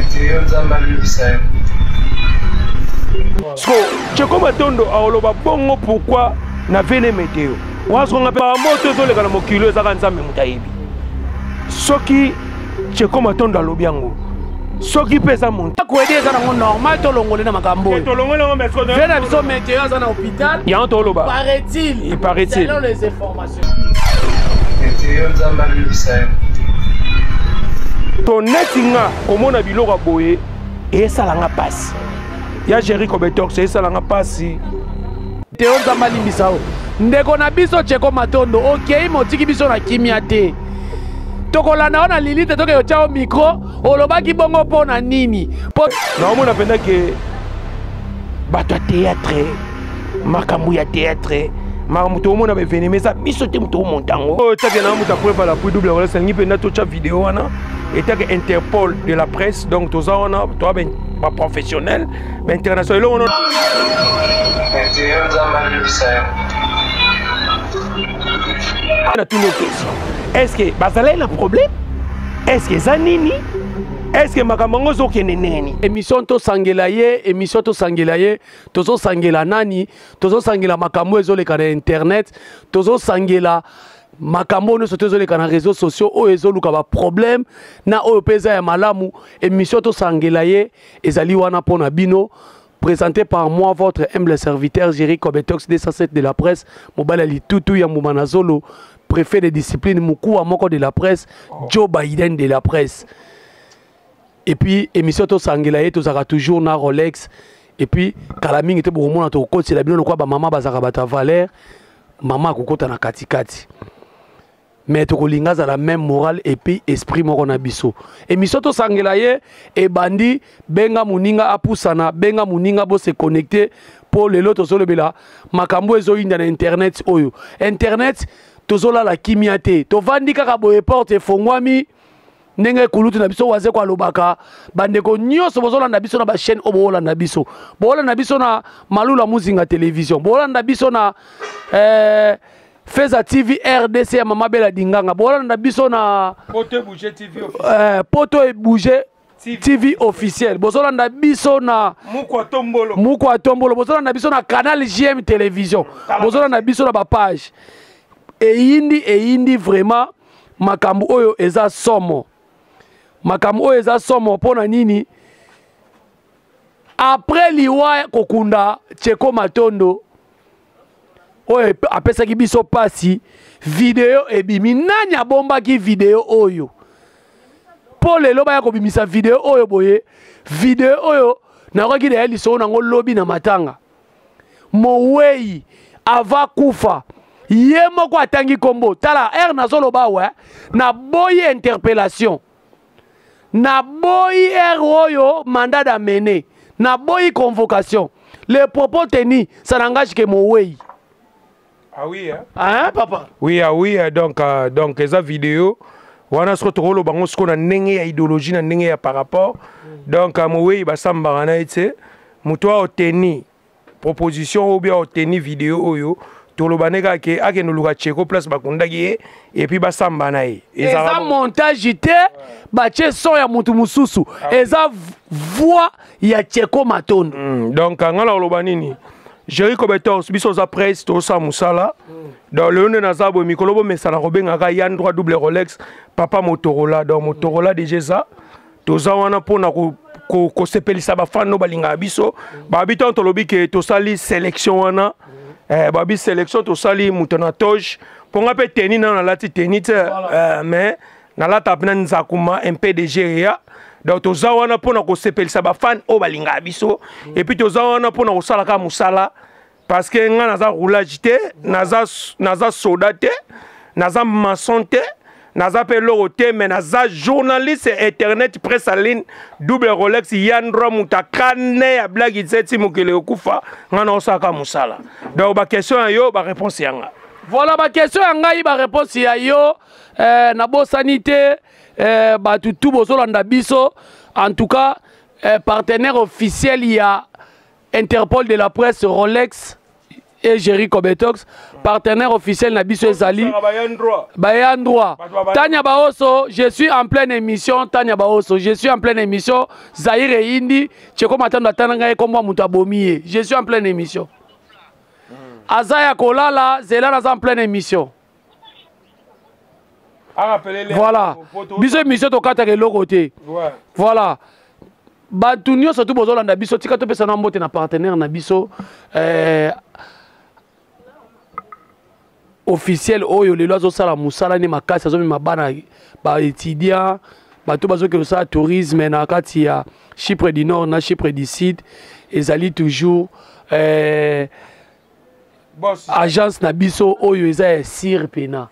Meteo Nzambe alimbisa yo. Siko Cheko Matondo aoloba bongo pourquoi na vene meteo wana siko nga mpe moto ezoleka na mokili oyo ezaka Nzambe moto ayebi soki Cheko Matondo alobi yango soki mpe eza monte koyede eza nango normal tolongole na makambo oyo tolongole yango mais ve na biso meteo aza na hôpital yango toloba paraît-il il paraît-il selon les informations. Meteo Nzambe alimbisa yo. To neti nga komona biloko ya boye esala nga mpasi ya Jerry Kobetox esala nga mpasi. Teo Nzambe alimbisa yo ndeko na biso Cheko Matondo, okei motiki biso na kimia te. Tokolanda yo na lilite, tokei otya yo micro, olobaki bongo mpo na nini? Mpo naomona mpenza ke bato ya théâtre, makambo ya théâtre, makambo tokomona baevenema eza biso te moto omonta yango oyo tiake na moto apreuve à l'appui double rolex alingi mpenza totya video wana etake Interpol de la presse. Donc toza wana, toa baprofessionnel, bainternational, eloko wana. Meteo Nzambe alimbisa yo. Natuni yo question: est ce que bazalaki na problème? Est ce que eza nini? Est ce que makambo yango ezokende nini? Émission tosangela ye, émission tosangela ye, tozosangela nani? Tozosangela makambo ezoleka na internet, tozosangela makambo nyonso to ezoleka na réseaux sociaux oyo ezoluka baproblème na oyo mpe eza ya malamu. Émission tosangela ye ezali wana mpo na bino, présenté par moi, votre humble serviteur Jerry Kobetox 207 de la presse, mobali ya litutu ya mbuma na zolo, préfet de discipline mokuwa moko de la presse, Joe Biden de la presse. Et puis émission tosangela ye, tozalaka toujours na Rolex. Et puis kala mingi te bokomona tokokotela bino lokola bamama bazalaka bato ya valeur, mama akokota na katikati, mais tokolinga azala même morale et puis esprit moko na biso. Émission tosangela ye ebandi, benga moninga apusana, benga moninga bose connecte, mpo lelo tozolobela makambo ezoyinda na internet. Oyo internet tozolala kimia te, tovandi kaka boye, porte efongwami ndenge kulutu na biso Wazeko alobaka. Bandeko nyonso bozolanda biso na bachaîne oyo, boolanda biso, boolanda biso na Malula Muzinga Télévision, boolanda biso na Feza TV RDC ya Mama Bela Dinganga, boolanda biso na Poto Ebouge TV. Poto Ebouge TV officiel, bozolanda biso na Mukwa Tombolo, Mukwa Tombolo, bozolanda biso na Canal JM Télévision, bozolanda biso na bapage. Eyindi, eyindi vraiment, makambo oyo eza somo, makambo oyo eza somo. Mpo na nini? Après liwa kokunda Cheko Matondo oyo apesaki biso pasi, video ebimi. Nani abombaki video oyo mpo lelo baya kobimisa video oyo boye? Video oyo nayokaki na ye lisolo nango lobi na matanga. Mowei ava kufa, ye moko atangi nkombo. Tala r nazoloba awa, naboyi interpellation, naboyi r oyo mandat d'amener, naboyi convocation. Les propos tenus, ça n'engage que mowei. Ah oui, hein? Hein, papa? Oui, ah oui, donc eza vidéo wana siko tokoloba yango siko na ndenge ya idéologie, na ndenge ya par rapport. Donc mowei basambaka na ye te. Moto aoteni proposition oyo bien aoteni video oyo, toloba nde kaka ke akende oluka Cheko place bakundaki ye et puis basamba na ye. Eza montage te, batie son ya motu mosusu, eza voix ya Cheko Matondo. Donc nga na koloba nini, Jerry Kobetos, biso oza presse, tosala mosala. Donc lelo nde naza boye, mikolo bomesana kobengaka Yan Droit double Rolex, papa Motorola. Donc Motorola déjà eza, toza wana mpona kosepelisa bafan oyo balingaka biso. Babi ntango tolobi ke tosali sélection wana, babi sélection tosali moto na toge mpo nga mpe teni nano nalati teni te, mais nalata mpena nzakuma mpdg ya. Donc toza wana mpona kosepelisa bafan oyo balingaka biso et puis toza wana mpona kosala kaka mosala, parce que nga naza roulage te, naza soda te, naza maçon te, naza mpe eloko te, mais naza journaliste internet, presse en ligne, double Rolex Yandra, moto akane ya blaki te ti mokili ekufa. Nga naosalaka mosala. Donc baquestion ya yo, baréponse ya nga. Voilà, baquestion ya ngai, baréponse ya yo. Nabosani te, bato tu bozolanda biso, en tout cas partenaire officiel ya Interpol de la presse, Rolex et Jerry Kobetox, partenaire officiel na biso ezali Bayan droit. Tania Baoso, je suis en pleine émission. Tania Baoso, je suis en pleine émission. Zaire et Indi, Tcheko Matando atanga kombo mutu abomi. Je suis en pleine émission. Azaya Kolala, Zela naza en pleine émission. Voilà. Biso émission tokataka eloko te. Voilà. Bato nyonso tu bozolanda biso, tika topesa na mbote na partenaire na biso officiel oyo lelo azosala mosala ne makasi, azomema bana baétudiant, bato bazokende kosala tourisme na kati ya Chypre du Nord na Chypre du Sud. Ezali toujours agence na biso oyo eza ya sir pena,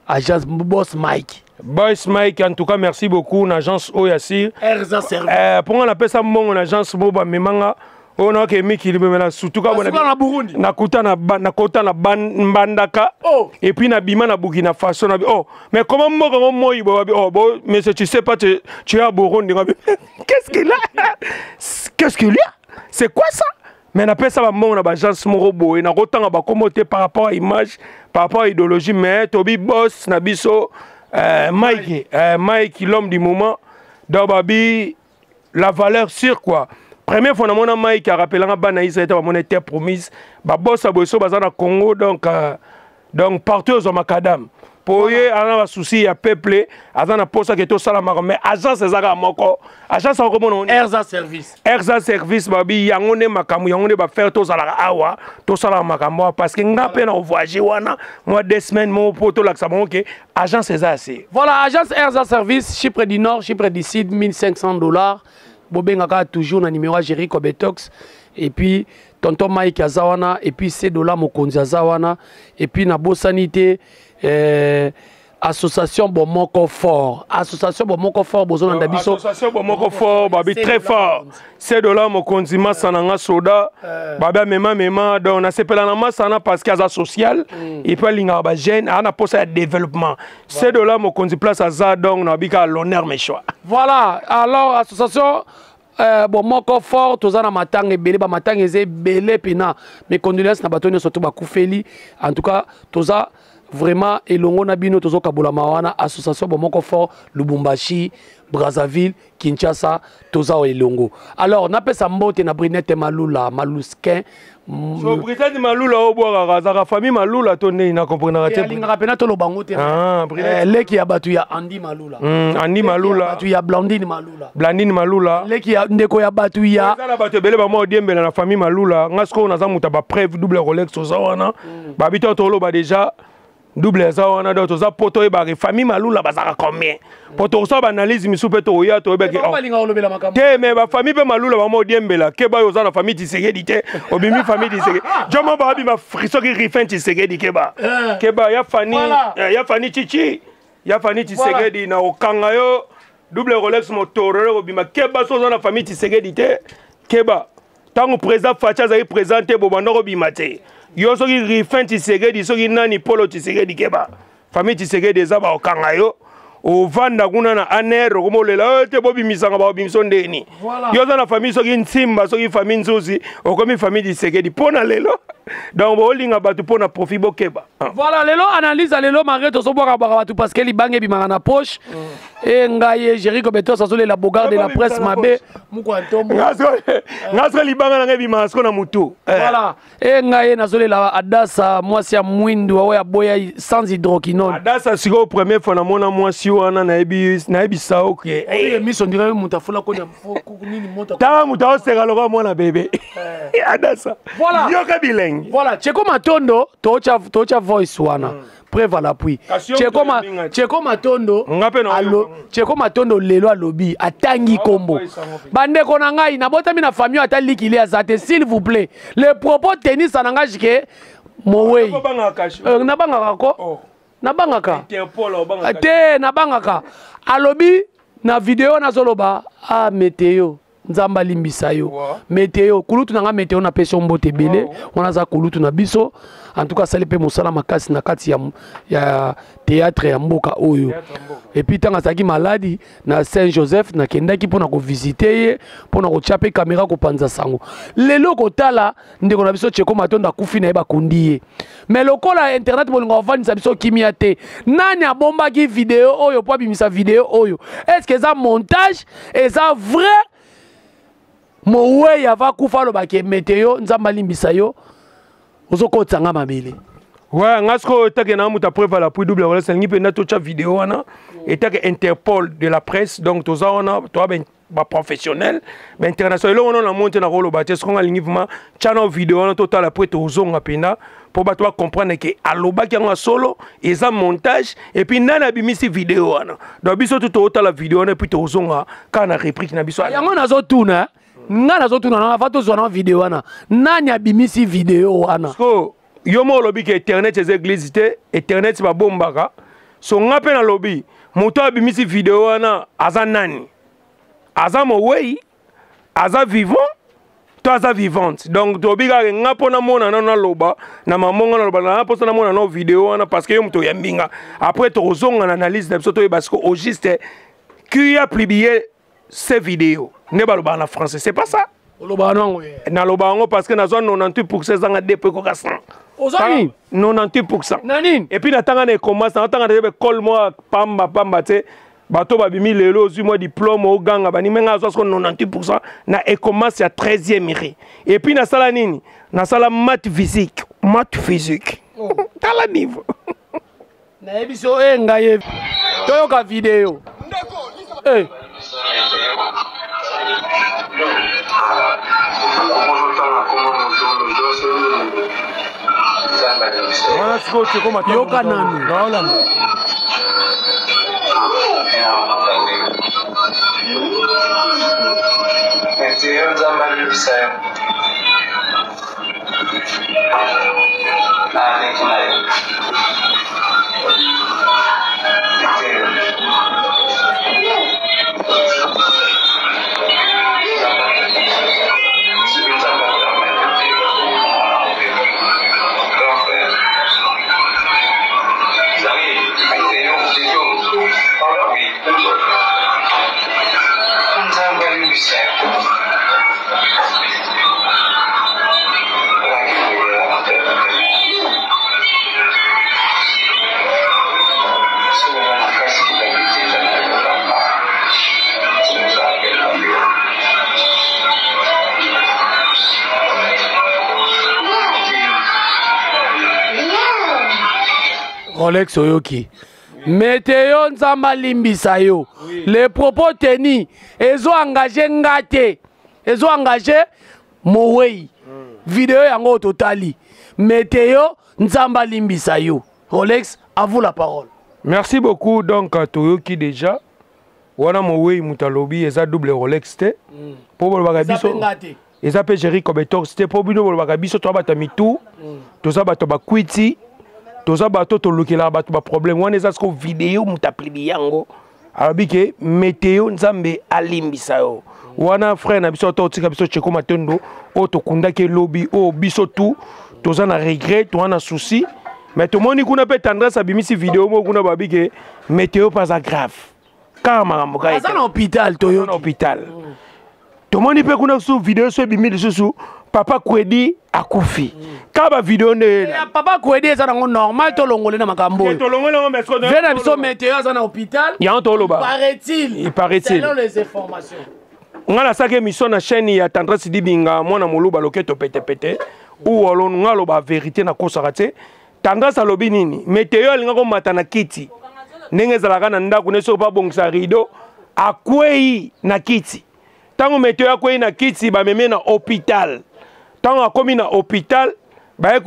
agence Boss Mike. Boss Mike, en tout cas, merci beaucoup. L'agence Oyasir. Erza Service. Pour on appelle ça mon agence Boba Memanga. On a que Miki Libemela surtout quand on a Burundi. Na kuta na ba, na kota na ban, Mbandaka. Oh. Et puis na bima na Burkina Faso na oh, mais comment moi comment moi oh bon mais tu sais pas tu es à Burundi. Qu'est-ce qu'il a? Qu'est-ce qu'il y a? C'est quoi ça? Mais na pesa ba mon na ba agence moko boye na kotanga ba komote par rapport à image, par rapport à idéologie, mais Tobi boss na biso Mike, Mike l'homme du moment, donc babi la valeur sûre quoi. Première fois na mona Mike a rappelé nga bana Israël ba mona terre promise, ba boss a bosso baza na Congo, donc partout zo makadam. Poye ana ba souci ya peuple, aza na posa ke to sala mako, mais agence ezaka moko. Agence ko mona oni. Erza Service. Erza Service babi yango ne makamu yango ne ba faire to sala awa, to sala makambo parce que nga pe na voyager wana, moi 2 semaines mo poto laksa bon OK, agence eza assez. Voilà, agence Erza Service, Chypre du Nord, Chypre du Sud, 1500 $. Bobengaka toujours na numéro Jerry Kobetox et puis tonton Mike azawana et puis C dollar mokonzi azawana et puis na bosanité association Bomoko fort, association Bomoko fort bozona biso. Association Bomoko fort babi très fort, C dollar mokonzi masana nga soda babi mema mema, donc na sepela na masana parce que aza social et puis linga ba jeune ana posa ya développement. C dollar mokonzi place aza, donc na bika l'honneur mes choix. Voilà, alors association Bomoko fort toza na matanga ebele, ba matanga eza ebele pena, mes condoléances na bato nyonso to bakufeli. En tout cas toza vraiment elongo na bino, tozo kabola mawana. Association Bomoko fort, Lubumbashi, Brazzaville, Kinshasa, toza elongo. Alors napesa mbote na Brinette Malula Maluskin. So Brinette Malula obwaka kazaka famille Malula to ndeni na comprendre te. Alingaka pena to lobango te. Ah, Brinette. Leki ya batu ya Andy Malula. Andy Malula. Batu ya Blandine Malula. Blandine Malula. Leki ya ndeko ya batu ya. Eza na batu ebele ba mo diembela na famille Malula. Nga siko naza muta ba preuve double Rolex oza wana. Ba bito to loba déjà double eza wana, donc toza poto e ba famille Malula bazaka combien? Poto so ba analyse misu pe to ya to be ke. Ba balinga olobela makambo. Te mais ba famille pe Malula ba mo diembela ke ba yoza na famille Tshisekedi te, obimi famille Tshisekedi. Jomo ba bi ma friso ki rifin Tshisekedi ke ba. Ke ba ya Fanny, ya Fanny Chichi, ya Fanny Tshisekedi na okanga yo double Rolex motorole obima ke ba so na famille Tshisekedi te. Ke ba tango président Facha azali présenté bo bandoko bima te. Yo soki rifin Tshisekedi soki nani Polo Tshisekedi ke ba famille Tshisekedi eza ba okanga yo. Ovanda kuna na aner okomolela te bobimisanga ba obimiso ndeni. Yo za na famille soki Nsimba soki famille Nzuzi okomi famille Tshisekedi pona lelo. Donc bolinga bato pona profit bokeba. Voilà lelo analyse lelo malgré to soboka ba bato parce que libange bimaka na poche. Et ngaye Jerry Kobeto sazole la bogarde de la presse mabe muko antombo. Ngaso libanga na ngai bimaka siko na mutu. Voilà. Et ngaye nazole la Adasa mwasi ya mwindu wa ya boya sans hydroquinone. Adasa siko première fois na mona mwasi wana na yebi na yebi sa OK. Eh miso ndira mutu afula ko na nini moto. Ta mutu oseka lokwa mwana bébé. Adasa. Voilà. Yoka bilengi. Voilà, Tcheko Matondo tocha voice wana. Preuve à l'appui. Kasi yo Tcheko moto olinga te. Tcheko Matondo, Nga pe na alo, yoka. Tcheko Matondo lelo alobi, atangi Ah, kombo. ouais, ça m'a fait. Bandeko na ngai, nabotami na famille ata likili aza te, s'il vous plaît. Les propos tennis ça n'engage que Mowei. Yo bangaka kashi. Nabangaka ko? Oh. Nabangaka. Interpol, obangaka. Te, nabangaka. Alobi na vidéo nazoloba, ah météo. Nzambe alimbisa yo. Meteo kulutu na nga, Meteo napesi yo mbote ebele. Wana aza kulutu na biso. En tout cas asali mpe mosala makasi na kati ya théâtre ya mboka oyo. Et puis ntango azalaki maladi na Saint Joseph, nakendaki mpona kovisite ye, mpona kotia mpe caméra, kopanza sango. Lelo kotala ndeko na biso Cheko Matondo akufi na ye, bakundi ye, mais lokola internet bolingo avandisa biso kimia te, nani abombaki video oyo mpo abimisa video oyo? Est ce que eza montage, eza vrai? Mowei ava kufa, alobaki: "Meteo, Nzambe alimbisa yo, ozokotisa nga mabele." Ouais, nga sikoyo etake na moto après vala puis double Rolex alingi mpenza totya video wana etake Interpol de la presse. Donc toza wana, toa baprofessionnel, bainternational. Eloko wana namoni te, nakoloba te. Soki nga alingi vraiment tya na video wana, totala po tozonga mpenza mpo bato bacomprendre ke alobaki yango ya solo, eza montage, et puis nani abimisi video wana. Donc biso tu tootala video wana et puis tozonga kaka na réplique na biso. Yango nazotuna, nga nazotuna na ava tozwa na video wana, nani abimisi video wana? So yo mo olobi ke internet eza église te, internet babombaka. So nga mpe nalobi, moto abimisi video wana aza nani? Aza mowei, aza vivant to aza vivante? Donc tobi kaka nga mpo namona nano, naloba na mamonga, naloba na mposa namona nano video wana, parce que yo moto oyambi nga. Après tokozonga na analyse na biso, toyeba siko au juste qui a publié ces vidéos. Nde balobaka na français, c'est pas ça? Olobaka nango ye. Naloba yango parce que nazwa 98 %, ezanga de po ekoka 100. Ozwa nini? 98 %. Na nini? Et puis natanga na ecommerce, natanga na école mwa pamba pamba te. Bato babimi lelo, ozwi mwa diplôme, oganga banimi. Nga azwa siko 98 % na ecommerce ya 13e rue. Et puis nasala nini? Nasala math physique, math physique. Oh. Tala niveau. Nayebi so e ngai ye, toyoka video. Eh. Wana sikoyo Cheko. Yoka nanu. Naolanda. Meteo, Nzambe alimbisa yo. Na leki na yo. Meteo. Soki Nzambe apermettre te, grand frère. Oui, Meteo, Meteo. Oui. Nzambe alimbisa yo. Rolex, oyoki Meteo, Nzambe alimbisa yo. Les propos teni ezo engage nga te, ezo engage mowei. Video yango oyo totali, Meteo, Nzambe alimbisa yo. Rolex, à vous la parole. Merci beaucoup. Donc toyoki déjà wana mowei, moto alobi eza double Rolex te, mpo bolobaka biso nga te. Eza mpe Géri Cobetox te, mpo bino bolobaka biso toza bato ya mitu, toza bato ya bakwiti, toza bato tolukelaka bato baproblème. Wana eza siko video, moto aplibi yango, alobi ke Meteo, Nzambe alimbisa yo. Wana frère na biso ata otika biso, Cheko Matondo, oyo tokundaki elobi oyo, biso tu toza na regret, toza na souci. Mais tomoni kuna mpe Tendresse abimisi video moko kuna, babi ke Meteo mpe aza grave kaka makambo kaka. Aza na hôpital. Na toyoki. Hôpital. Tomoni mpe kuna susu video so ebimi lisusu, papa Kwedi akufi, kaka bavideo nde. Ya papa Kwedi eza nango normal, tolongole na makambo oyo. Tolongoli yango, mais sikoyo Ve na biso Meteo aza na hôpital. Yango toloba. Paraît-il. Il paraît-il. Selon les informations. Nga nasalaki émission na chaîne ya Tendresse Dibinga, mwana moluba loketo petepete ou alonu. Nga aloba vérité, nakosaka te. Tendresse alobi nini? Meteo alinga komata na kiti ndenge ezalaka na ndako ne, soki babongisa rideau, akwei na kiti. Ntango Meteo akwei na kiti, bamemi na hôpital. Ntango akomi na hôpital, baye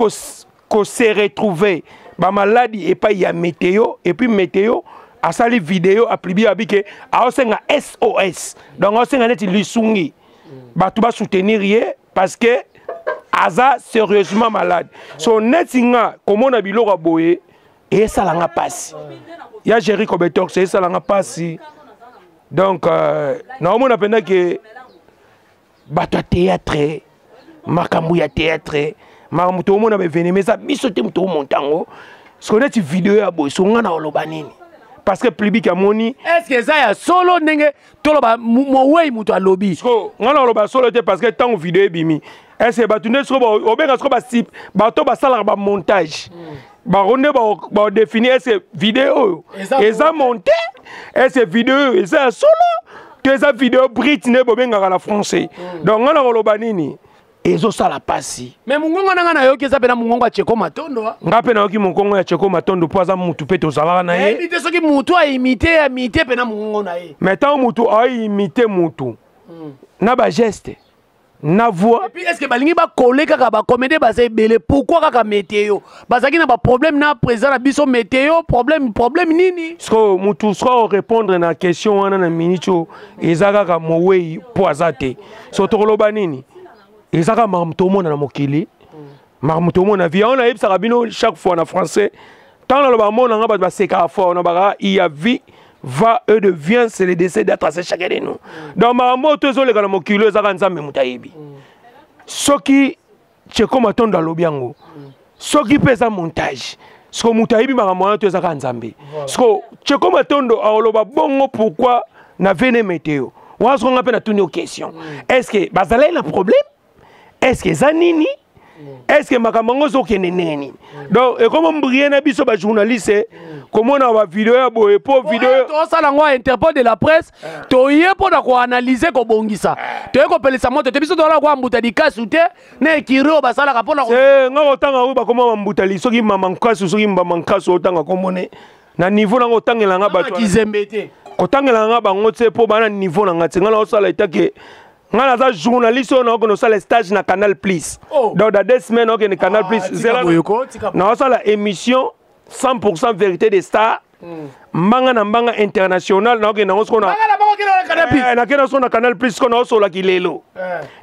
kose retrouver bamaladi epai ya Meteo. Et puis Meteo asali video, aplibi, abi ke aosenga SOS. Donc aosenga neti lisungi, bato basoutenir ye parce que aza sérieusement malade. So neti nga komona biloko ya boye esalanga mpasi ya Géri Cobetox, esalanga mpasi. Donc naomona mpenza ke Bato ya théâtre, makambo ya théâtre, makambo toomona baevenema eza biso te moto omonta yango. Siko neti video ya boye, so nga na oloba nini? Parce que public amoni. Est ce que eza ya solo ndenge toloba mowei moto alobi? Siko nga na oloba solo te, parce que ntango video ebimi, est ce que bato nde siko obenga siko bato basalaka bamontage, bango nde badéfinir est ce que video oyo eza monté, est ce que video oyo eza ya solo to eza video brite nde bobengaka na français. Donc nga na koloba nini? Ezosala mpasi. Mais mongongo na nga nayoki eza mpena mongongo ya Cheko Matondo. Nga mpe nayoki mongongo ya Cheko Matondo, mpo aza mutu mpe tozalaka na ye. Nayebi te soki mutu aimite, amite mpena mongongo na ye. Mais ntango mutu aimite mutu na bageste na voix. Et puis est ce que balingi bakole kaka bacomédien baza ebele? Pourquoi kaka Météo? Bazalaki na baproblème na président na biso Météo? Problème nini? Siko mutu soko orépondre na question wana na minute oyo eza kaka mowei, mpo aza te. So tokoloba nini? Eza kaka makambo tomona na mokili, makambo tomona vie yango. Nayebisaka bino chaque fois na français, ntango naloba mona nga, bato basekaka fort na baka: il y a vie va et de vient, c'est le décès d'être à chacun de nous. Donc makambo oyo to ezoleka na mokili oyo, ezaka Nzambe moto ayebi. Soki Cheko Matondo alobi yango, soki mpe eza montage, siko moto ayebi makambo wana to ezaka Nzambe. Siko Cheko Matondo aoloba bongo pourquoi na vene Meteo wana? Siko nga mpe natuni yo question: est ce que bazalaki na problème? Est ce que eza nini? Est ce que makambo yango ezokende ndenge nini? Donc ekoma mbrie na biso bajournaliste komona bavideo ya boye, mpo video Tosala yango ya Interpol de la presse, toye mpo na koanalyse, kobongisa, toye kopelisa moto te. Biso tozala kwa mbuta likasu te na ekiri oyo basalaka mpo na nga kotanga oyo bakoma bambutali, soki mama nkasu, soki mbama nkasu, otanga kombone na niveau nango, otangela nga bato kizembe te. Kotangela nga bango te, mpo bana niveau na nga te. Nga na osala etake, nga naza journaliste oyo naokende osala stage na Canal Plus. Donc dans 2 semaines naokende Canal Plus. Zela, naosala émission 100% vérité des stars, mbanga na mbanga international. Naokende yango siko, nakende siko na Canal Plus, siko naosolaki lelo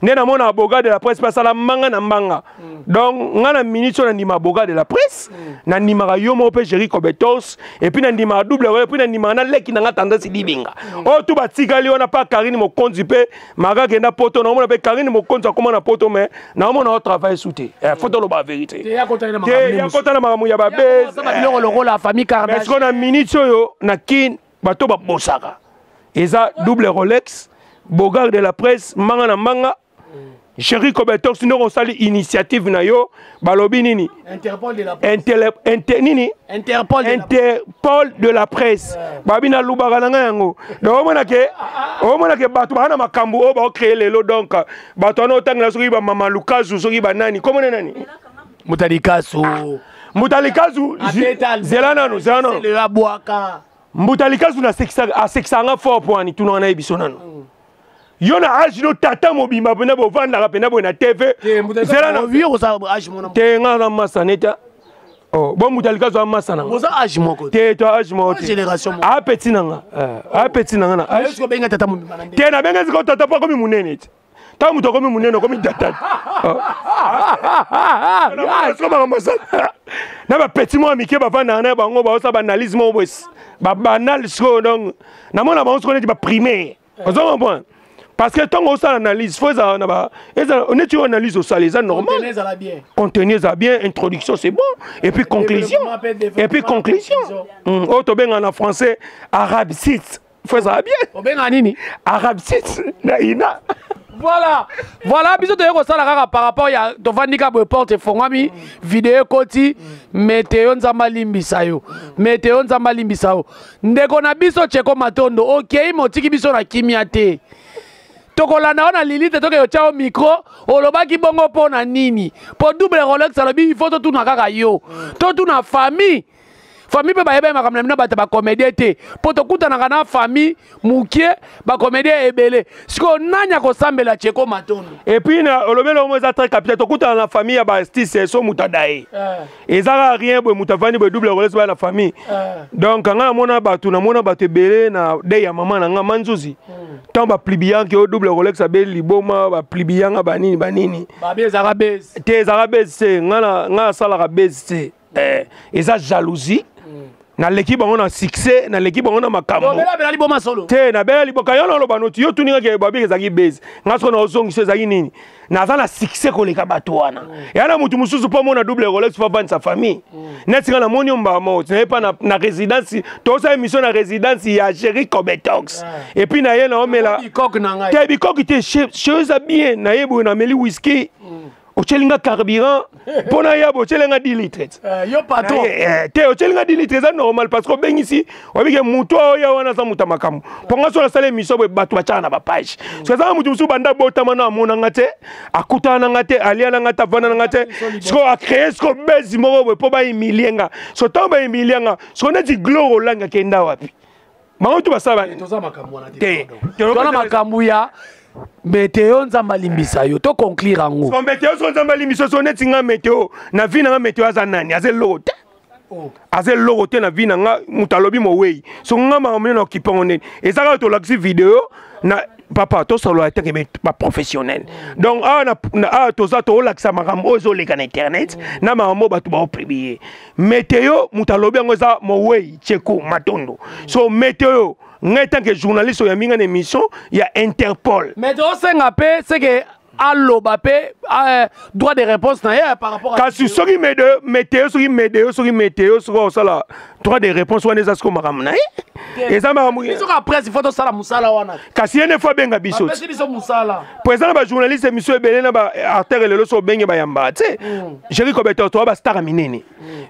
nde namona avocat de la presse mpe asala mbanga na mbanga. Donc nga na minute oyo nandima avocat de la presse, nandimaka yo moko mpe Géri Cobetos, et puis nandimaka double oyo, et puis nandimaka na leki na nga Tendance Libinga oyo tu batikali wana mpa Karine Mokonzi mpe maka akenda poto. Naomona mpe Karine Mokonzi akóma na poto, mais naomona otravaille su te. Faut toloba vérité te, yakota na makambo ya babese. Biloko lokola famille. Mais sikoyo na minute oyo na Kine, bato babosaka eza double Rolex, Bogard de la presse, mbanga na mbanga, Chéri Cobetos. Ndenge osali initiative na yo, balobi nini? Interpol de la presse. Inter, nini? Interpol de la Interpol de la presse, babi nalubaka na ngai yango. Donc omonake bato baa na makambo oyo baocrée lelo. Donc bato wana otangela, soki bamama Lukazu, soki banani, komone nani? Mutalikasu. Mbuta Likazu, zela nanu, zela nanu. Abwaka. Mbuta Likazu asekisaka nga fort. Po ani tunaka na ye biso nanu, yo na age no, tata mobimba mpena bovandaka mpena boye na TV. Te, nga na masa neta. Oh, bon, Mbuta Likazu amasa na nga age moko. Te, to age moko te. Apeti na nga, apeti na nga na age te. Nabenga sikoyo tata mpo akomi monene te. Ntango moto akomi monene, akomi tata. Siko makambo asala na bapeti moko ya mike bavandaka na bango, baosala baanalyse moko boye babanal. Sikoyo donc namona bango sikoyo neti baprimaire, ozo comprendre? Parce que ntango osala analyse, faut ezala na ba ezala neti oyo analyse osala eza normal, contenu eza bien, introduction c'est bon, et puis conclusion, et puis conclusion oyo tobengaka na français arabe site, faut ezala bien. Obenga nini? Arabe site na ina. Voilà, biso toye kosala kaka par rapport ya tovandi ka boye, porte efongwami, video ekoti. Meteo, Nzambe alimbisa yo. Meteo, Nzambe alimbisa yo. Ndeko na biso Cheko Matondo, okei, motiki biso na kimia te. Tokolanda wana lili te, tokei otya yo micro. Olobaki bongo mpo na nini? Mpo double Rolex alobi il faut totuna kaka yo, totuna famille. Famille mpe bayeba makambo na bino, bato bacomédien te, mpo tokutanaka na famille mokie, bacomédien ebele. Sikoyo nani akosambela Cheko Matondo? Et puis na olobeli omo eza très capital. Tokutana na famille ya baartiste, so moto adaye, eza kaka rien boye, moto avandi boye, double Rolex baya na famille. Donc nga namona bato, namona bato ebele na dei ya mama na nga Manzuzi, ntango baplibiyanke oyo double Rolex abeli liboma, baplibiyanga banini banini. Babi ezalaka base. Te, ezalaka base te. Nga nasalaka base te. Eza jalousie. Naleki bango na succès, naleki bango na makambo. Obela liboma solo. Te, nabela liboka yo naloba noti yo tuni kaka babiki ezalaki base. Nga soko naozongisa ezalaki nini? Naza na succès koleka bato wana. Ya na motu mosusu mpo amona double Rolex mpo avandisa famille. Neti nga namoni yo mbala moko, naye pa na, na résidence, tosala émission na résidence ya Jerry Cobetox. Et puis na ye naomela Bikoke na ngai. Te, bikoki te, chez eza bien, naye boye nameli whisky. Otyeli nga carburant mpo na ya boye, otyeli nga 10 litres. Yo patron. Te, otyeli nga 10 litres eza normal parce que obengisi, oyebike motu oyo wana aza moto ya makambo. Mpo nga so nasala émission boye, bato batyaka na bapage. So ezaka motu mosusu banda botama na amona nga te, akutana na nga te, alia na nga te, avanda na nga te. Siko acréer siko base moko boye mpo bahumilie nga. So ntango bahumilie nga, siko neti Gloire Olangi akenda wapi? Bango tu basala Toza makambo wana te. Te. Toza makambo ya meteo, Nzambe alimbisa yo, to conclure yango. So meteo, so Nzambe alimbisa so neti nga meteo na vie na nga, meteo aza nani? Aza eloko te. Aza eloko te na vie na nga. Moto alobi mowei, so nga makambo nini okipe yango nini? Eza kaka tolakisi video na papa, tosolola teke baprofessionnel. Donc awa awa toza toolakisa makambo oyo ezoleka na internet na makambo oyo bato baopublier. Meteo, moto alobi yango eza mowei Cheko Matondo. So meteo, ngai tant que journaliste oyambi nga na émission ya Interpol. Mais tosenga mpe seke aloba mpe droit de réponse na ye par rapport à Kasi soki meteo, soki meteo, soki meteo, soki osala droit de réponse wana, eza siko makambo na ye, eza makambo Biso ka presse, il faut tosala mosala wana. Kasi ye nde fo abenga biso. Bapesi biso mosala. Po eza na bajournaliste émission ebele na baartere lelo, so obenge bayambaka te. Jerry Kobeto, toa bastar ya minene.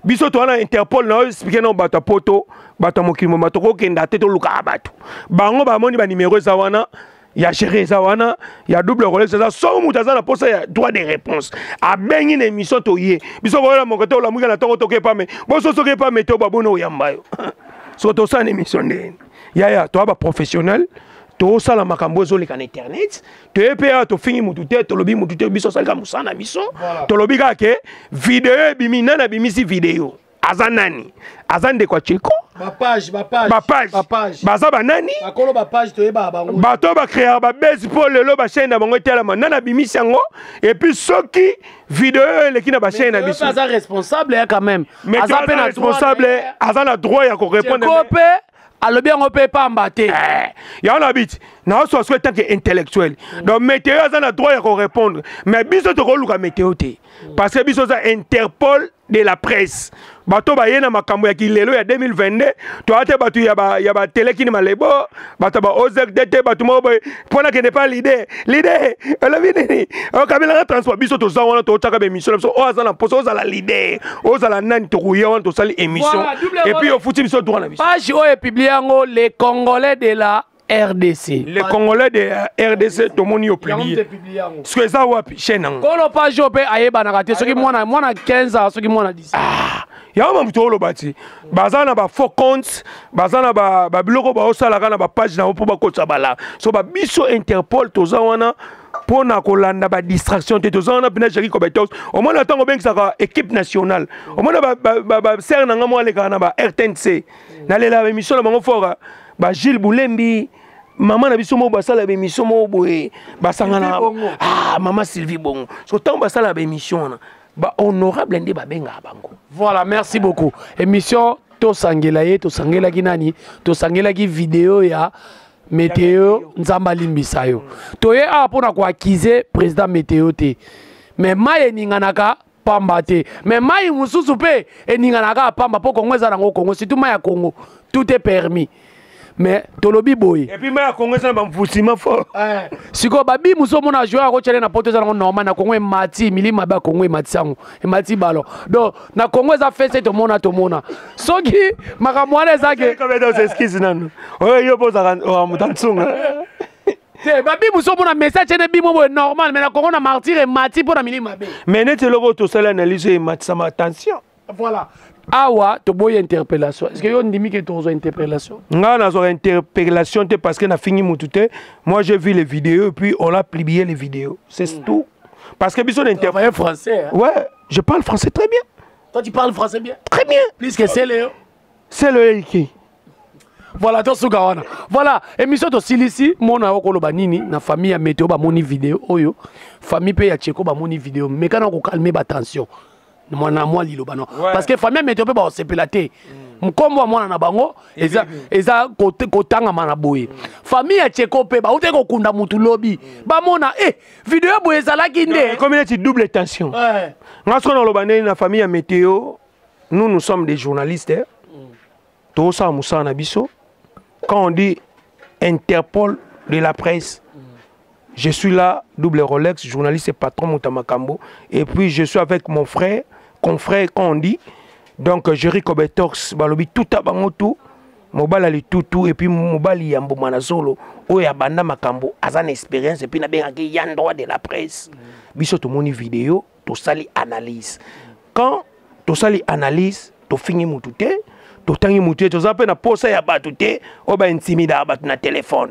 Biso toa na Interpol na oyo expliquer na bato ya poto, bato ya mokili moma, tokokenda te, tolukaka bato. Bango bamoni banimero eza wana ya Géri, eza wana ya double Rolex, eza soki moto aza na posa ya droit de réponse, abengi na émission, toye. Biso koyola moko te, olamuki na ntongo, toke pa me boso, soki epa meteo baboni oyamba yo, soki tosala na émission ndeni yaya, toa baprofessionnel, tosala makambo ezoleka na internet. Toye mpe awa, tofingi mutu te, tolobi mutu te, biso osalika mosala na biso. Tolobi kaka ke video ebimi, nani abimisi video? Aza nani? Aza ndeko ya Cheko. Bapage, bapage. Bapage. Bapage. Baza banani? Bakolo bapage, toyebaka bango. Bato oyo bacréaka babase mpo lelo bachaîne na bango etalama, nani abimisi yango? Et puis soki video oyo eleki na bachaîne na biso, aza responsable ya quand même. Mais Aza mpe na responsable, aza na droit ya korépondre. Cheko mpe alobi yango mpe pamba te. Yango na biti naoswa soki tant que intellectuel. Donc météo aza na droit ya korépondre, mais biso tokoluka météo te parce que biso oza Interpol de la presse. Bato baye na makambo ya kilelo ya 2022, toya te bato ya batelekini malebo, bato ya baozek te, bato moko boye mpo nakende pa leader, leader elobi nini, okabelanga transport. Biso toza wana, totiaka baémission na biso. Oyo aza na mposa, ozala leader, ozala nani, tokoya wana, tosali émission Voilà, double et puis volet. ofuti biso droit na biso. Page oyo epublie yango, Les Congolais de la RDC. Les Congolais de la RDC, tomoni yo Yango publie moto epublie yango. Soki eza wapi chaîne yango? Kolo page oyo mpe ayebanaka te, soki mwana 15 ans, soki mwana 10. Ah, yango mamutu oloba ti baza na bafaux compte, baza na babiloko baosalaka na bapage na bango mpo bakotisa bala. So babiso Interpol toza wana mpo na kolanda badistraction te. Toza wana mpena Jerry Cobetos. Omona ntango obengisaka équipe nationale, omona basere na nga mo alekaka na ba RTNC, nalela baémission na bango fort, bagilles Bulembi, mama na biso moko basala baémission moko boye, basangana. Sylvie Bongo. Ah, mama Sylvie Bongo. So ntango basala baémission wana, bahonorable nde babengaka bango. Voilà, merci beaucoup. Émission tosangela ye, tosangelaki nani? Tosangelaki video ya Météo, Nzambe alimbisa yo. Toye awa mpona koaccuser président Météo te, mais mai eninganaka pamba te, mais mai mosusu mpe eninganaka pamba mpo Kongo eza nango Kongo, surtout mai ya Kongo, tout est permis. Mais tolobi boye. Et puis mai ya Kongo eza na bamfusima fort. Sikoyo babi mosusu omona joueur akotyele na poto, eza nango normal. Na Kongo emati milima mabe ya Kongo, emati yango, emati ballon. Donc na Kongo eza fese, tomona soki makambo wana eza ke Excuse nanu, oyo yo mpo ozalaka moto nsunga. Te, babi mosusu omona message tiene bimo boye normal, mais na Kongo na martyr emati mpo na milima mabe. Mais neti eloko oyo tosali analyse oyo ematisama attention. Voilà, awa toboyi interpellation. Est ce que yo ndimi ke tozwa interpellation? Nga nazwaka interpellation te parce que nafingi mutu te. Moi, j'ai vu les vidéos et puis on a publié les vidéos, c'est tout, parce que biso na inter Travailler français, hein? Ouais, je parle français très bien. Toi, tu parles français bien? Très bien. Plus que c'est Léo. C'est le Elki. Voilà, tosuka wana. Voilà, émission tosilisi. Mona yo koloba nini na famille ya Météo bamoni vidéo oyo, famille mpe ya Cheko bamoni vidéo? Meka na kokalme batension mwana mwa liloba no. Parce que famille ya Météo mpe baosepela te. Nkombo ya mwana na bango eza, eza kotangama na boye. Famille ya Tcheko mpe bautaki kokunda mutu lobi, bamona video ya boye ezalaki nde ekomi neti double tension. Nga soki naloba ndeni na famille ya Météo, nous, nous sommes des journalistes, eh? Tozosala mosala na biso. Quand on dit Interpol de la presse, je suis là, double Rolex, journaliste et patron Moutamakambo. Et puis je suis avec mon frère, confrère, quand on dit. Donc Jerry Kobetox, balobi tout à bango tout. Mobali ali tutu et puis mobali ya mbuma na zolo oyo abanda makambo, aza na expérience, et puis nabengaki ya droit de la presse. Biso tomoni vidéo, tosali analyse. Quand tosali analyse, tofingi mutu te, totangi mutu te, toza mpe na posa ya bato te oyo baintimidaka bato na telefone.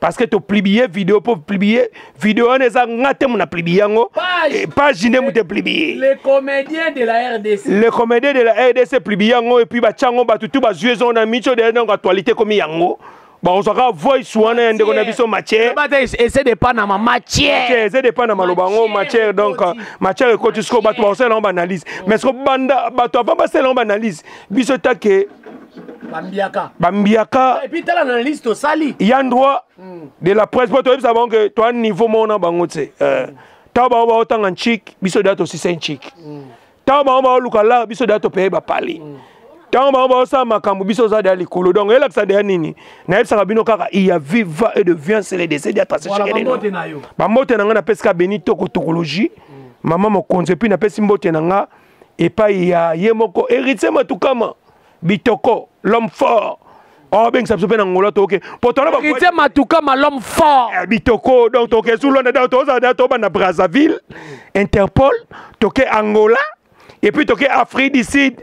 Parce que topublier vidéo, po publier vidéo wana eza nga te mona publier yango. Page. Page nde moto epublier. Les comédiens de la RDC. Les comédiens de la RDC publier yango et puis batia yango, bato tu bazwi ezongo na miso de donc actualité komi yango. Bakozwaka voice wana ya ndeko na biso matière. Bata essaie de pas na ma matière. Matière, essaie de pas na maloba yango matière, donc matière ekoti sikoyo bato bakosala yango baanalyse. Mais sikoyo banda bato avant basala yango baanalyse, biso take bambiaka. Bambiaka. Et puis tala na liste osali. Ya droit de la presse po toyebisa bango ke toa niveau moko na bango te. Ntango bango baotanga nchik, biso deya tosisa nchik. Ntango bango baoluka la, biso deya topeye bapali. Ntango bango baosala makambo, biso oza deya likolo. Donc elakisa deya nini nayebisaka bino kaka, il y a vie va et de vient, c'est le décès dia tracé. Voilà, chacun de bambote nous. na yo. Bambote na nga napesi ka beni toko tokologie, mama mokonzi, et puis napesi mbote na nga epai ya ye moko héritier Matukama Bitoko, l'homme fort. Oh, bengisa biso mpe na Ngola, toke po tona ba Héritier Matukama, l'homme fort. Bitoko, donc toke zulonda, donc tozala da tobanda Brazzaville, Interpol, toke Angola et puis toke Afrique du Sud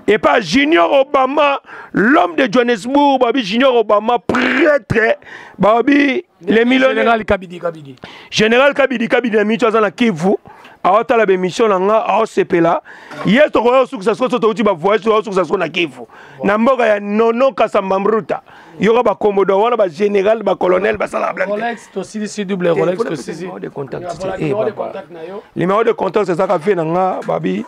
et pas Junior Obama, l'homme de Johannesburg, babi Junior Obama, prêtre, babi les millionnaires. Général Kabidi Kabidi. Général Kabidi Kabidi na micho aza na Kivu, aotala bémission na nga, aosepela ye. Tokoya osukisa siko so touti bavoyage, tokoya osukisa siko na Kivu, na mboka ya Nono Kasamba Mruta, yoka bakombo do wana, bagénéral, bacolonel basalaka blague te. Rolex tosilisi, double Rolex tosilisi. Numéro de contact. Voilà, Eh, numéro de papa. contact na yo. Numéro de contact ezalaka vie na nga, babi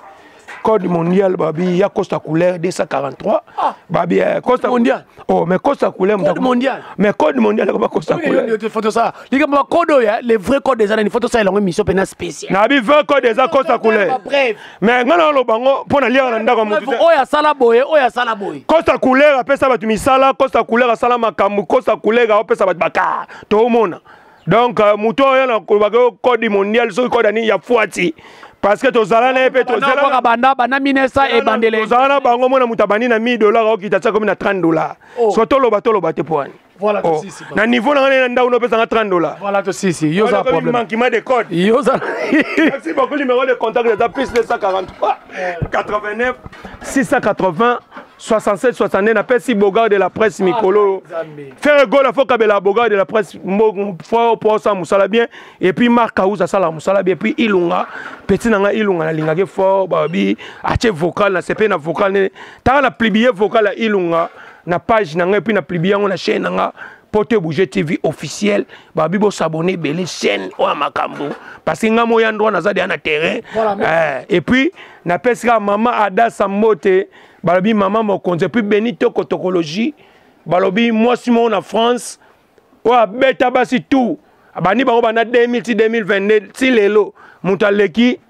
code mondial, babi ya Costa Couleur 243. Ah. Babi Costa Mondial. Oh, mais Costa Couleur. Code mondial. Mais code mondial ekoba Costa Couleur. Photo ça likambo bacode oyo, les vrais codes eza nani? Photo ça elongo émission mpena spéciale. Nabi 20 code eza Costa Couleur. Bref. Mais nga na oloba ngo mpo naliaka na ndako ya motu te. Oyo asala boye, oyo asala boye. Costa Couleur apesa bato misala, Costa Couleur asala makambo, Costa Couleur aopesa bato baka toomona. Donc motu oyo na kolobaka oyo code mondial, soki code ani ya fwati, parce que tozala na ye mpe. Tozala banda banda minesa ebandele. Tozala na bango, mona moto abandi na 1000 dollar, aokita tia komi na 30 dollar. Oh. So toloba, toloba te po wani. Voilà, Oh. tosisi, papa. Na niveau na nga na ndako nopesanga 30 dollar. Voilà, tosisi, yo oza problème. Manquement de code. Yo oza. Merci beaucoup. Numéro de contact eza plus 243 89 680 67 62. Napesi Bogard de la presse mikolo. Nzambe. Ferre Gola, fo kabela Bogard de la presse fo po osala mosala bien. Et puis Mark Aouz asala mosala bien. Et puis Ilunga, petit na nga Ilunga, nalingaki fort. Babi atie vocal na sepe na vocal ne taka na publier vocal ya Ilunga na page na nga, et puis na publier yango na chaîne na nga Pote Bouger TV officiel. Babi bosabone ebele, chaîne oyo ya makambo, parce que nga moya ndroit naza deya na terrain. Voilà, merci. Et puis napesi kaka mama Adasa mbote, balobi mama mokonzi, et puis Beni Toko Tokologie, balobi mwasi moko na France oyo abeta basi tout, abandi bango banda 2000 ti 2022 ti lelo, moto aleki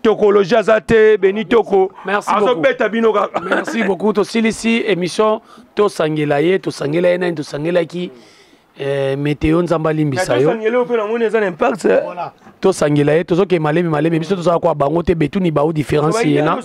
tokologie aza te. Beni Toko Merci beaucoup. azobeta bino kaka. Merci beaucoup. Tosilisi émission Tosangela ye. Tosangela ye nani? Tosangelaki Météo. Nzambe alimbisa yo. Tosangeli oyo mpe namoni eza na impact. Voilà, tosangela ye, tozokende malemi malemi. Biso tozala kwa bango te, betuni bao différence ye na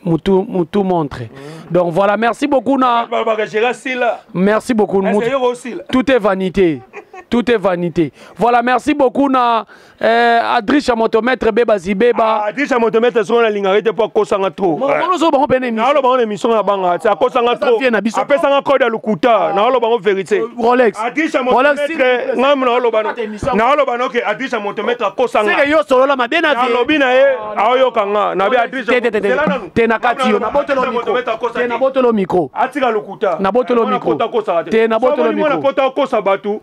mutu mutu montre. Donc voilà, merci beaucoup na Balobaka géra sila. Merci beaucoup. Est-ce Mutu. que yoko osila? Tout est vanité, tout est vanité. Voilà, merci beaucoup na Adrisha Motomètre Beba Zibeba. Adrisha Motomètre, soki nalingaka te mpo akosanga trop. Mono bango pene émission. Naoloba ngo na émission na banga ti akosanga Aza trop. vie na biso. Apesanga code ya lokuta, naoloba ngo vérité. Rolex. Adrisha Rolex. Motomètre, ngai naoloba no. Émission. Naoloba no ke Adrisha Motomètre akosanga. Seke yo solola mabe na vie. Nalobi na ye, aoyoka nga nabi Adrisha. Te, te, te, te. Zela nanu. Te na kati yo, na botolo Adrisha micro. Motomètre akosa Te na te. botolo micro. Atika lokuta. Na botolo Mwana micro. pota akosaka te. Te, na botolo So omoni mwana micro. pota akosa bato,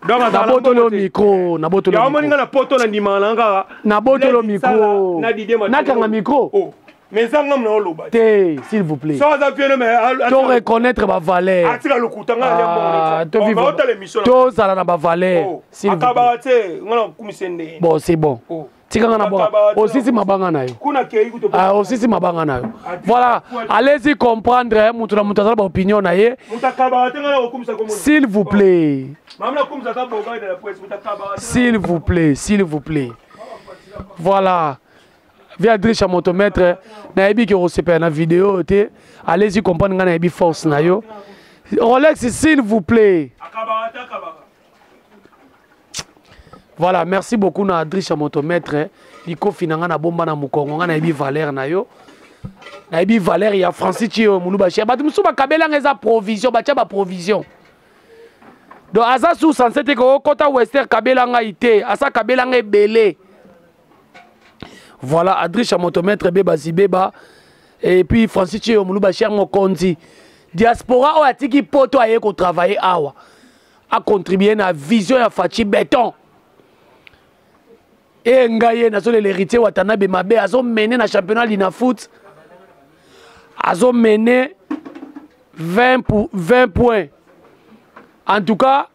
donc Na azala na botolo mbongo te. micro, na botolo Ya omoni micro. nga na poto na ndimaka na nga kaka Na botolo Lady Sala micro. na Didier Matelo. Nakanga micro. Oh. Mais eza ngam na oloba te, s'il vous plaît. So aza vieux, mais to reconnaître ba valeur. Atika lokuta, nga alia mbongo. To vivre, tozala na ba valeur. Oh, s'il vous plaît. Akabaka te, nga na kokumisa nde. Bon, c'est bon. Oh. Tika nga na boka osisi mabanga na yo. Ah, osisi mabanga na yo. Voilà, allez-y comprendre, mutu na mutu azala ba opinion na ye. S'il vous plaît, s'il vous plaît, s'il vous plaît. Voilà, via Drisha Motomètre, nayebi ke okosepela na video oyo te. Allez-y comprendre, ngai nayebi force na yo. Rolex, s'il vous plaît. Voilà, merci beaucoup na Adrisha Motomètre. Likofi na ngai na bomba na mokongo, ngai nayebi valeur na yo. Nayebi valeur ya Francis Chio Muluba cher. Bato mosusu bakabelanga eza provision, batya ba provision. Donc aza sous censé te kokota Wester kabela ngai te, asa kabela ngai ebele. Voilà, Adrisha Motomètre Beba Zibeba et puis Francis Chio Muluba cher mokonzi. Diaspora oyo atiki poto aye ko travailler awa. A contribuer na vision ya Fatshi Béton. E ngai ye nazolela Héritier Watanabe mabe azomene na championnat Linafoot, azomene 20, pour 20 points. En tout cas,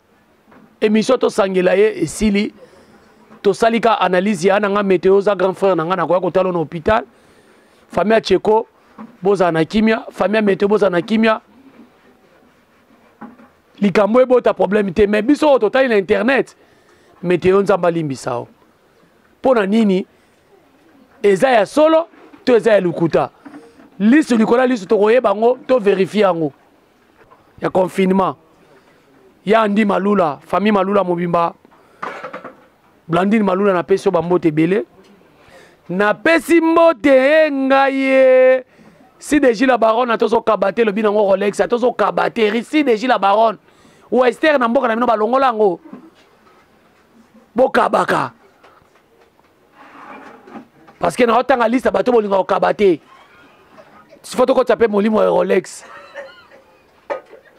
émission tosangela ye esili, tosali ka analyse ya na nga. Météo oza grand frère na nga, nakoya kotala na hôpital. Famille ya Cheko, bozala na kimia. Famille ya Météo, bozala na kimia. Likambo ebota problème te, mais biso oyo totali na internet, Météo, Nzambe alimbisa o. Mpo na nini? Eza ya solo to eza ya lokuta? Liso likolo ya liso, tokoyeba yango, to vérifie yango. Ya confinement ya Andi Malula, famille Malula mobimba, Blandine Malula, napesi yo bambote ebele. Napesi mbote e ngai ye si deji la baronne, atozokaba te, elobi nango Rolex, atozokaba te. Si deji la baronne Wester na mboka na bino balongola yango, bokabaka, parce que naotanga liste bato bolinga kokaba te. Sifo tokotisa mpe molimo ya Rolex.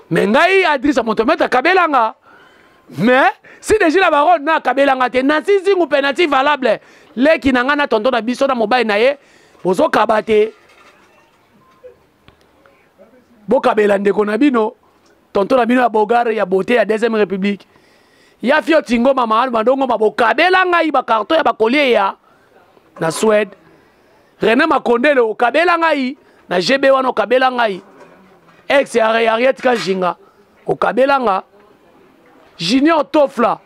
Me ngai Adrisa Motomètre akabelanga, mais si deji la baronne na akabelanga te. Nansi Zingu mpe nansi valable, leki na ngai na tonton na biso na mobali na ye, bozokaba te. Bokabela ndeko na bino, tonton na bino ya bogare ya beauté ya deuxième république, ya fio tingoma maanu bandongoma, bokabela ngai bakarton ya bakolie ya na Suède. René Makondele, okabela ngai na GB wana, okabela ngai. Ex ya Ariette Kajinga, okabela nga. Junior Tofla,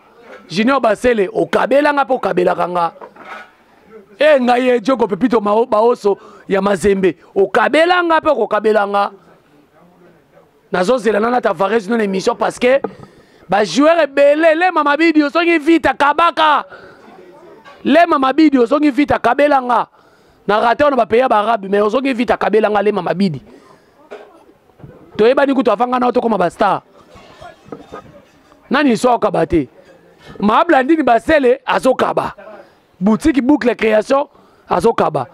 Junior Basele, okabela nga mpe okabelaka nga. E ngai ye Jogo Pepito Baoso ya Mazembe, okabela nga mpe okokabela nga. Nazozela nana Tavares no na émission, parce que bajoueur ebele. Lema Mabidi, ozongi vite, akabaka. Lema Mabidi, ozongi vite, akabela nga. Na rate wana bapays ya baarabe, mais ozongi vite, akabela nga. Lema Mabidi, toyebani kutu avanga na tokoma bastar. Nani so akaba te? Maablandini Basele azokaba boutique Boucle Création, azokaba.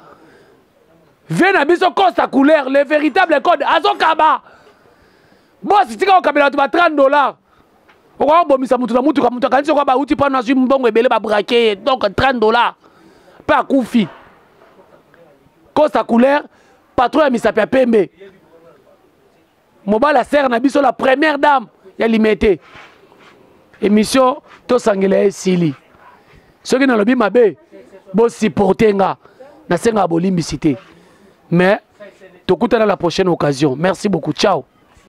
Vie na biso Costa Couleur, le véritable code, azokaba. Bosi, tika kokabela bato ba 30 $. Okoka kobomisa motu na mutuka, moto akanisi okoka bauti mpano azwi mbongo ebele, babrake ye. Donc 30 $ mpe akufi. Costa Couleur, patron ya misapi ya pembe, mobali asere na biso, la première dame ya Limete. Émission tosangela ye esili. Soki nalobi mabe, bosupporte nga, nasengaka bolimbisi te. Mais tokutana la prochaine occasion. Merci beaucoup, ciao.